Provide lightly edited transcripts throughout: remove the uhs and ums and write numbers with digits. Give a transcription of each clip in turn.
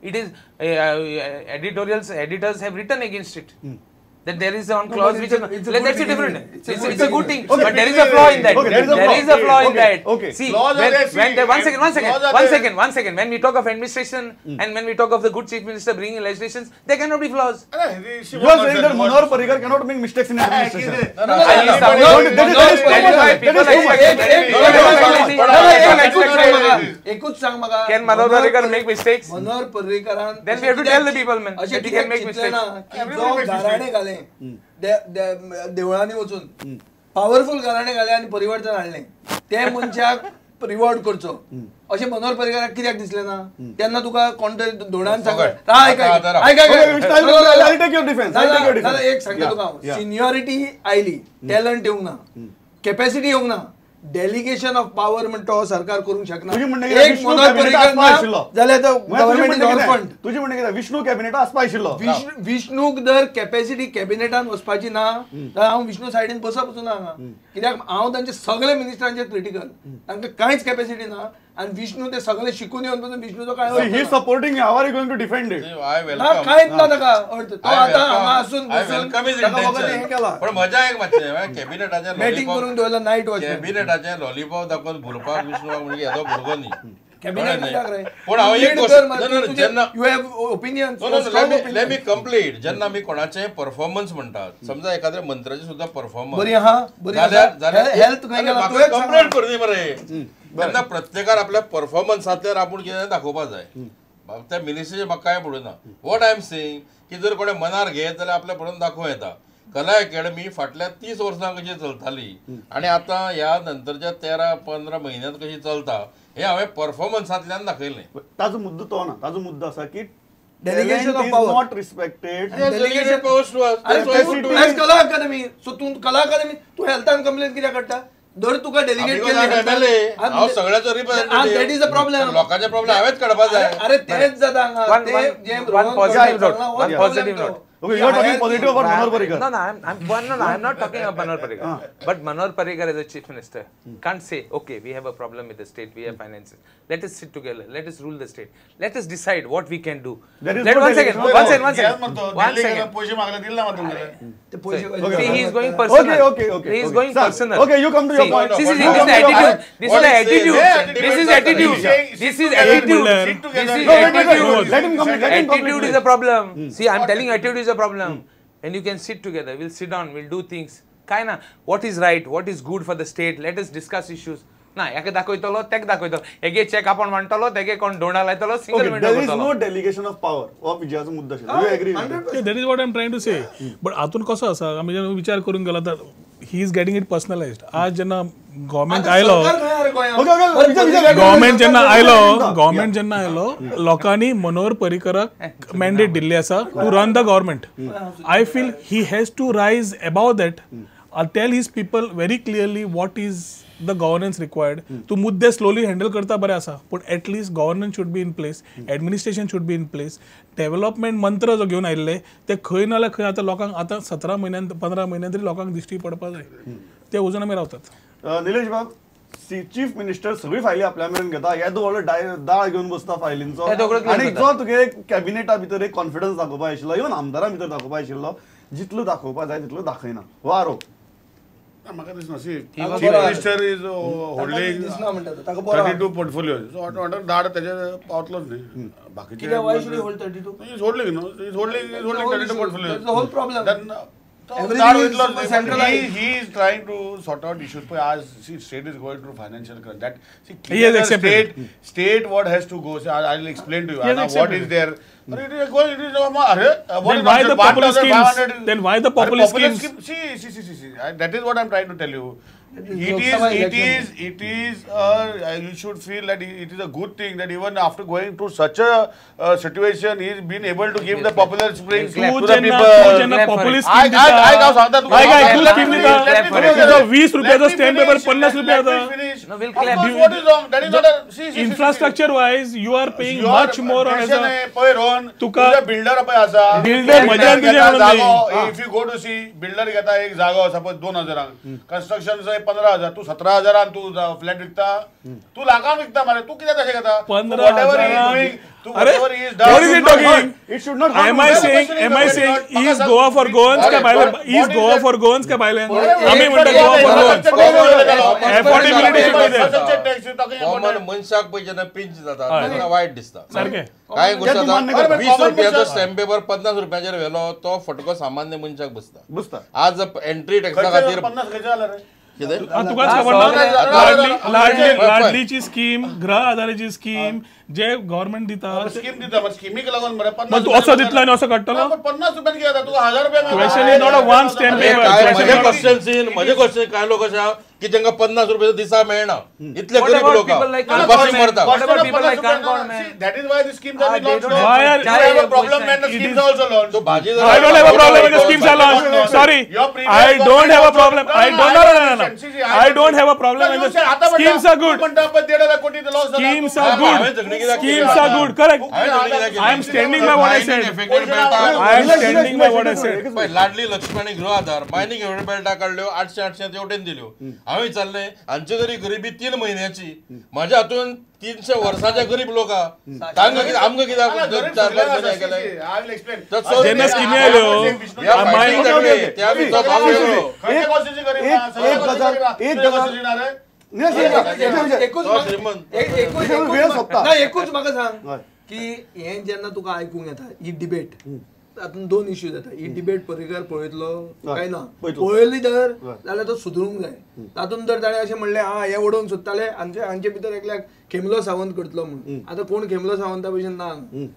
It is editorials, editors have written against it. That there is one clause which is that's a different. It's a good thing, but there is a flaw in that. There is a flaw in that. Okay. See, when one second. When we talk of administration and when we talk of the good chief minister bringing legislations, there cannot be flaws. You are saying that Manohar Parrikar cannot make mistakes in administration. एकूच सांग म्हाका. Can Manohar Parrikar make mistakes? Manohar पर्रीकरान Then we have to tell the people, man, that he can make mistakes. गाराणे घाले देवळांनी वचून, powerful गाराणे घाले आनी परिवर्तन हाडलें, ते मनशाक रिवॉर्ड करचो अशें मनोहर पर्रीकराक कित्याक दिसलें ना तेन्ना? तुका कोण तरी धोंडान सांग. एक सांगता तुका हांव, सिनियरिटी आयली, टॅलंट येवंक ना, कॅपॅसिटी येवंक ना, डेलिगेशन ऑफ पॉवर म्हणटा हो सरकार करूंक शकना. एक मनोहर पर्रीकर जाल्यार गव्हर्नमेंट is orphan. तुजी म्हणणें कितें? विष्णू कॅबिनेट आसपा आशिल्लो. विष्णूक जर कॅपॅसिटी कॅबिनेटान वचपाची ना जाल्यार हांव विष्णू सायडीन बसप ना हांगा, कित्याक हांव तांचे सगळे मिनिस्टरांचेर क्रिटिकल. तांकां कांयच कॅपॅसिटी ना आनी विष्णू ते सगळे शिकून येवन पसून विष्णूचो काय ही supporting, how are you going to defend it? ना, कांयच ना ताका अर्थ. तो आतां हांगा आसून बसून हे केला. पण मजा एक मातशें कॅबिनेटाचें मॅटिंग करून दवरला नायट वॉच. कॅबिनेटाचें लॉलीपॉप दाखोवन भुरपाक विष्णू म्हणजे येदो भुरगो न्ही. पूण हांव एक जेन्ना you have opinion, let me complete. जेन्ना आमी कोणाचें परफॉर्मन्स म्हणटात, समजा एखाद्या मंत्र्याचें सुद्दां परफॉर्मन्स बरी आहा, जाल्यार हेल्थ कंप्लेंट करूं मरे. तेन्ना प्रत्येकान आपल्या परफॉर्मन्सांतल्यान आपूण कितें दाखोवपाक जाय. त्या मिनिस्ट्रीचें म्हाका कांय पडूं ना. What I am saying की जर कोणें मनार घेत जाल्यार आपल्या पडून दाखोवं येता. कला अकॅडमी फाटल्या 30 वर्सां कशी चलताली आनी आतां ह्या नंतरच्या 13-15 म्हयन्यांत कशी चलता हे हांवें परफॉर्मन्सांतल्यान दाखयलें. ताजो मुद्दो तो ना, ताजो मुद्दो आसा की delegation of power not respected. Delegation powers to us Kala Akademi. So तूं कला अकादमी तूं हेल्थान कंप्लेन कित्याक काडटा? जर तुका डेलिगेट केले हांव सगळ्याचो representative, that is a problem. लोकांचे प्रॉब्लेम हांवेंच काडपा जाय. अरे तेच जाता हांगा. One positive note, one positive note. Okay, you are talking positive about Manohar Parrikar. No, no, I'm not talking about Manohar Parrikar. But Manohar Parrikar as a chief minister can't say, okay, we have a problem with the state, we have finances. Let us sit together. Let us rule the state. Let us decide what we can do. There is Let, no one second, one second, one second. One second. See, he is going personal. Okay. He is going personal. Okay, you come to your point. See, this is the attitude. This is the attitude. This is attitude. This is attitude. This is attitude. Let him complete. Attitude is a problem. See, I'm telling you, attitude is a problem. And you can sit together. We'll sit down. We'll do things. Kaina, what is right? What is good for the state? Let us discuss issues. ना एका दाखयतलो तेक दाखयतलो, एके check आपण म्हणटलो, तेगे कोण डोणा लायतलो, सिंगल विंडो करतलो. There is no delegation of power. हो विजयाचो मुद्दो आशिल्लो. You agree? That is what I am trying to say. But आतून कसो आसा, आमी जेन्ना विचार करूंक गेलो तर he is getting it personalised. आज जेन्ना गव्हर्मेंट आयलो, गव्हर्मेंट जेन्ना आयलो, गव्हर्मेंट जेन्ना आयलो, लोकांनी मनोहर पर्रीकराक मॅन्डेट दिल्ली आसा to run the government. I feel he has to rise above that. Tell his people very clearly what is the governance required. तूं मुद्दे स्लोली हँडल करता बरें आसा, पूण at least governance should be in place, administration should be in place. Development मंत्र जो घेवन आयिल्ले ते खंय ना जाल्यार खंय आतां लोकांक आतां 17 म्हयन्यान 15 म्हयन्यान तरी लोकांक दिश्टी पडपा जाय, ते अजून आमी रावतात. निलेश बाब, चीफ मिनिस्टर सगळी फायली आपल्या मेरेन घेता, येदो व्हडलो दाळ घेवन बसता फायलींचो, आनी जो तुगे कॅबिनेटा भितर एक कॉन्फिडन्स दाखोवपा आशिल्लो, इवन आमदारां भितर दाखोवपा आशिल्लो, जितलो दाखोवपा जाय तितलो दाखयना. हो आरोप म्हाका दिसना. See, chief minister is holding 32 portfolio, so automatic दाड तेजे पावतलोच न्ही. बाकीचे is holding no, is holding 32 portfolio. The whole problem. He is trying to sort out issues. But as see, state is going through financial crunch. That see, he has accepted. State what has to go. So I'll explain to you. Anna, what is there? It is going. It is. Then why the populist schemes? Then why the populist schemes? See. That is what I'm trying to tell you. It is. You should feel that it is a good thing that even after going through such a situation, he's been able to give the popular spring to the people. Populist scheme दिता. 20 रुपयाचो stamp paper 50 रुपया जाता. What is wrong? That is not a infrastructure wise you are paying much more as a पळय रोहन, तुका builder पळय आसा, builder मजा जागो. If you go to see builder घेता एक जागो सपोज 2000 कन्स्ट्रक्शन 15,000, तूं 17,000 तूं फ्लॅट विकता, तूं लाखान विकता मरे, तूं कित्याक तशें घेता? 15,000 अरे what is he talking? It should not. Am I saying is Goa for Goans काय भायले? Is Goa for Goans काय भायले? आमी म्हणटा Goa for Goans. Affordability should be there. Common मनशाक पळय जेन्ना पिंच जाता तेन्ना वायट दिसता. सारकें. कांय गोश्टी जाता 20 रुपयाचो स्टॅम्प पेपर 50 रुपयाचेर व्हेलो तो फटको सामान्य मनशाक बसता. आज एंट्री टॅक्सा खातीर तुकाच खबर ना लाडलीची स्कीम, गृह आधाराची स्कीम जे गव्हर्नमेंट दिता स्कीम दिता स्किमीक लागून मरे तूं असो दितलो आनी असो काडटलो. 50 रुपयान कितें जाता तुका 1000 रुपया. Question is not a one stamp paper. म्हजे क्वेश्चन कांय लोक अशे की तांकां 50 रुपया दिसा मेळना इतले गरीब लोक उपाशी मरता. That is why the schemes are launched. You have a problem when the schemes are also launched. So bhaji I don't have a problem when the schemes are launched. Sorry, I don't have a problem. I don't no no no. I don't have a problem when the schemes are good. Schemes are good. Schemes are good. Correct. I am standing by what I said. I am standing by what I said. Ladli Lakshmi आनी गृह आधार mining एवढे बेल्टा काडल्यो 800-800 तेवटेन दिल्यो. हांवें विचारलें हांचे तरी गरिबी 3 म्हयन्याची म्हाज्या हातून 300 वर्साचे गरीब लोक तांकां आमकां कित्याक 4-5 म्हयने केले. जेन्ना स्किमी आयल्यो एकूच म्हाका सांग की हें जेन्ना तुका आयकूंक येता ही डिबेट तातूंत 2 इश्यू जाता. ही डिबेट पर्रीकार पळयतलो काय ना, पळयली तर जाल्यार तो सुदरूंक जाय. तातूंत जर ताणें अशें म्हणलें आं हें उडोवंक सोदताले हांचे भितर एकल्याक खेमलो सावंत करतलो म्हणून. आतां कोण खेमलो सावंता भशेन ना,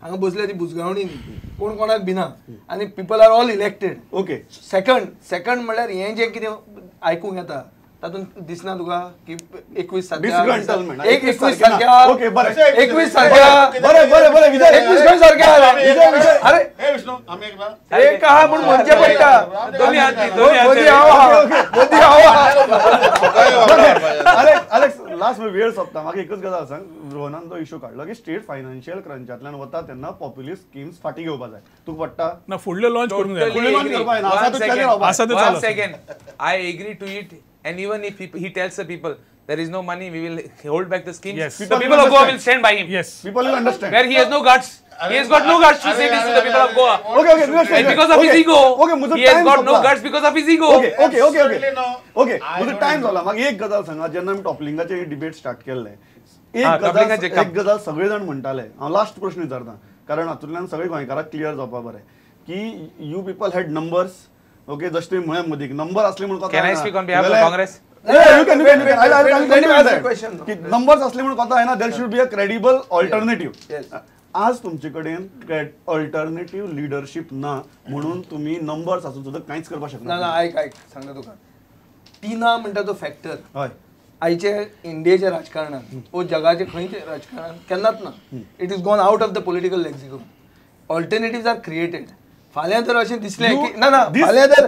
हांगा बसल्या ती बुजगावणी न्ही, कोण कोणाक भिना आनी people are all elected. Okay. Second म्हणल्यार हें जें कितें आयकूंक येता तातूंत दिसना तुका की 21 सारक्या 21 सारक्या 21 सारक्या अरे एक आहा म्हूण म्हणचें पडटा. अलेक्स लास्ट वेळ सोंपता. म्हाका एकच गजाल सांग, रोहनान जो इशू काडलो की स्टेट फायनान्शियल क्रंचांतल्यान वता तेन्ना पॉप्युलिस्ट स्किम्स फाटीं घेवपा जाय, तुका पडटा ना? फुडल्यो लॉन्च करूंक जाय. I agree to it. And even if he tells the people there is no money, we will hold back the schemes. Yes. The people of Goa will stand by him. Yes. People will understand. Where he has no guts. He has got no guts to say this to the people of Goa. Okay, okay. And because of his ego, he has got no guts because of his ego. Okay, okay, okay, okay. Okay, म्हजो time जाला. म्हाका एक गजाल सांगा, जेन्ना आमी टॉपलिंगाचे debate start केल्ले, एक गजाल सगळे जाण म्हणटाले, हांव लास्ट प्रश्न विचारता कारण हातूंतल्यान सगळे गोंयकारांक क्लियर जावपा बरें की you people had numbers. Okay, जशें तुवें म्हळें मदीं नंबर असले म्हणून Can I speak on behalf of Congress? Yeah, you can. I'll come to that question. Numbers असले म्हणून कोता येना, there should be a credible alternative. आज तुमचे कडेन अल्टरनेटिव्ह लिडरशीप ना म्हणून तुम्ही नंबर्स आसून सुद्दां कांयच करपाक शकना. ना, आयक आयक सांगता तुका, टिना म्हणटा तो फॅक्टर हय आयचे इंडियेच्या राजकारणात वो जगाचे खंयचे राजकारणात केन्नाच ना. It is gone out of the political lexicon. Alternatives are created. फाल्यां जर अशें दिसलें की ना ना फाल्यां जर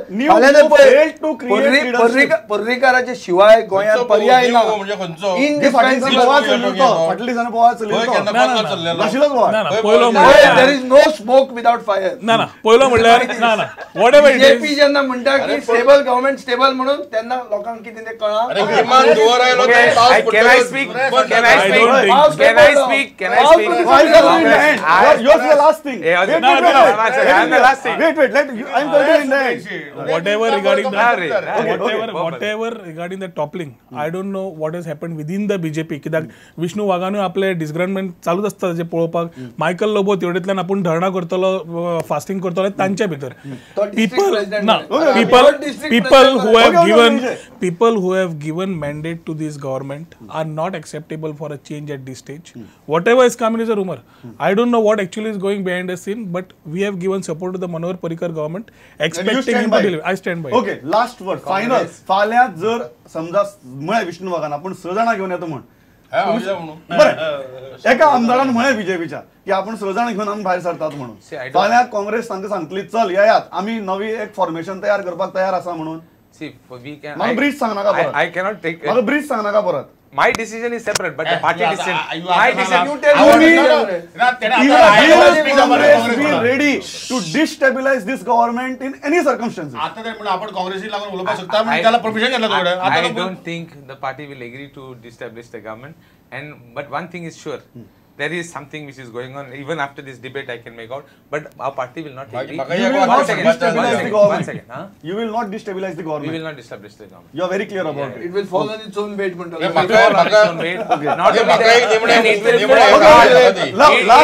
पर्रीकाराचे शिवाय गोंयांत पर्याय ना, there is no smoke without fire. ना ना, पयलो म्हणल्यार ना ना what ever BJP जेन्ना म्हणटा की स्टेबल गव्हर्नमेंट स्टेबल म्हणून तेन्ना लोकांक कितें तें कळ्ळां. Can I speak? Can I speak? Can I speak? Can I speak? Yours is the last thing. I'm the last thing. Wait, wait, let you, I'm going in the end. Whatever regarding the whatever regarding the toppling, I don't know what has happened within the BJP. कित्याक विष्णू वाघानूय आपले डिसग्रंटमेंट चालूच आसता जे पळोवपाक. Michael Lobo तेवटेंतल्यान आपूण धरणां करतलो, fasting करतलो, तांच्या भितर पीपल ना people who have given people who have given mandate to this government are not acceptable for a change at this stage. Whatever is coming is a rumour. I don't know what actually is going behind the scene, but we have given support to the Manohar Parrikar government, expecting him to deliver. I stand by. Okay, last word, final. फाल्यां जर समजा म्हळें विष्णू वाघान आपूण 6 जाणां घेवन येता म्हण, बरें, एका आमदारान म्हळें बीजेपीच्या की आपूण 6 जाणां घेवन आमी भायर सरतात म्हणून, फाल्यां काँग्रेस तांकां सांगतली चल येयात आमी नवी एक फॉर्मेशन तयार करपाक तयार आसा म्हणून. म्हाका ब्रीज सांग नाका परत. I cannot take. म्हाका ब्रीज सांग नाका परत. My decision is separate, but the party decision. My decision. You tell me. Congress be ready to destabilize this government in any circumstances. आता ते म्हणून आपण काँग्रेसी लागून उलोवपाक शकता म्हणून त्याला परमिशन घेतला तुकडे. I don't think the party will agree to destabilize the government, and but one thing is sure, There is something which is going on. Even after this debate, I can make out. But our party will not agree. You will not destabilize the government. One second, huh? You will not destabilize the government. We will not destabilize the government. You are very clear about it. It will fall on its own weight. It will fall on its own weight. Not only that, it will fall hard.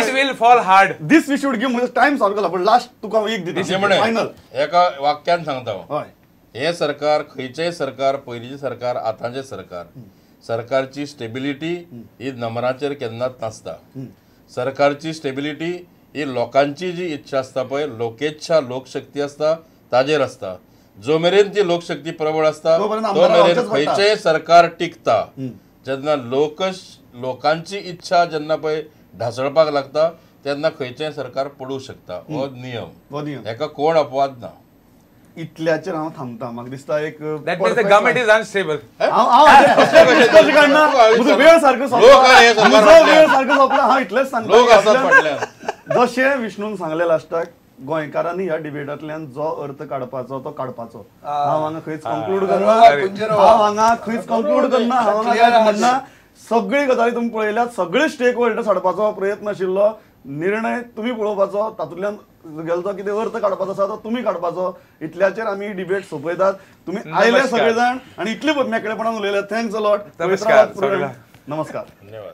It will fall hard. This we should give time. But last तुका एक दिता. Final. एका वाक्यान सांगता हांव. हे सरकार खंयचेय सरकार, पयलींचें सरकार, आतांचें सरकार, सरकारची स्टेबिलिटी ही नंबराचेर केन्नाच नासता. सरकारची स्टेबिलिटी ही लोकांची जी इच्छा आसता पळय, लोकेच्छा लोकशक्ती आसता ताजेर आसता. जो मेरेन ती लोकशक्ती प्रबळ आसता तो मेरेन खंयचेय सरकार टिकता. जेन्ना लोकांची इच्छा जेन्ना पळय ढासळपाक लागता तेन्ना खंयचेय सरकार पडूंक शकता. हो नियम, हेका कोण अपवाद ना. इतल्याचेर हांव थांबता. म्हाका दिसता एक That means the government is unstable. हांव म्हजो वेळ सारको सोंपला. हांव इतलेंच सांगता, जशें विष्णून सांगलें लास्टाक, गोंयकारांनी ह्या डिबेटांतल्यान जो अर्थ काडपाचो तो काडपाचो. हांव हांगा खंयच कंक्लूड करना, हांव हांगा खंयच कंक्लूड करना, हांव हांगा म्हणना. सगळी गजाली तुमी पळयल्यात, सगळे स्टेक होल्डर्स हाडपाचो प्रयत्न आशिल्लो. निर्णय तुमी पळोवपाचो, तातूंतल्यान गेलो कितें अर्थ काडपाचो आसा तो तुमी काडपाचो. इतल्याचेर आमी डिबेट सोंपयतात. तुमी आयले सगळे जाण आनी इतले मेकळेपणान उलयले. Thanks a lot. नमस्कार. नमस्कार. धन्यवाद.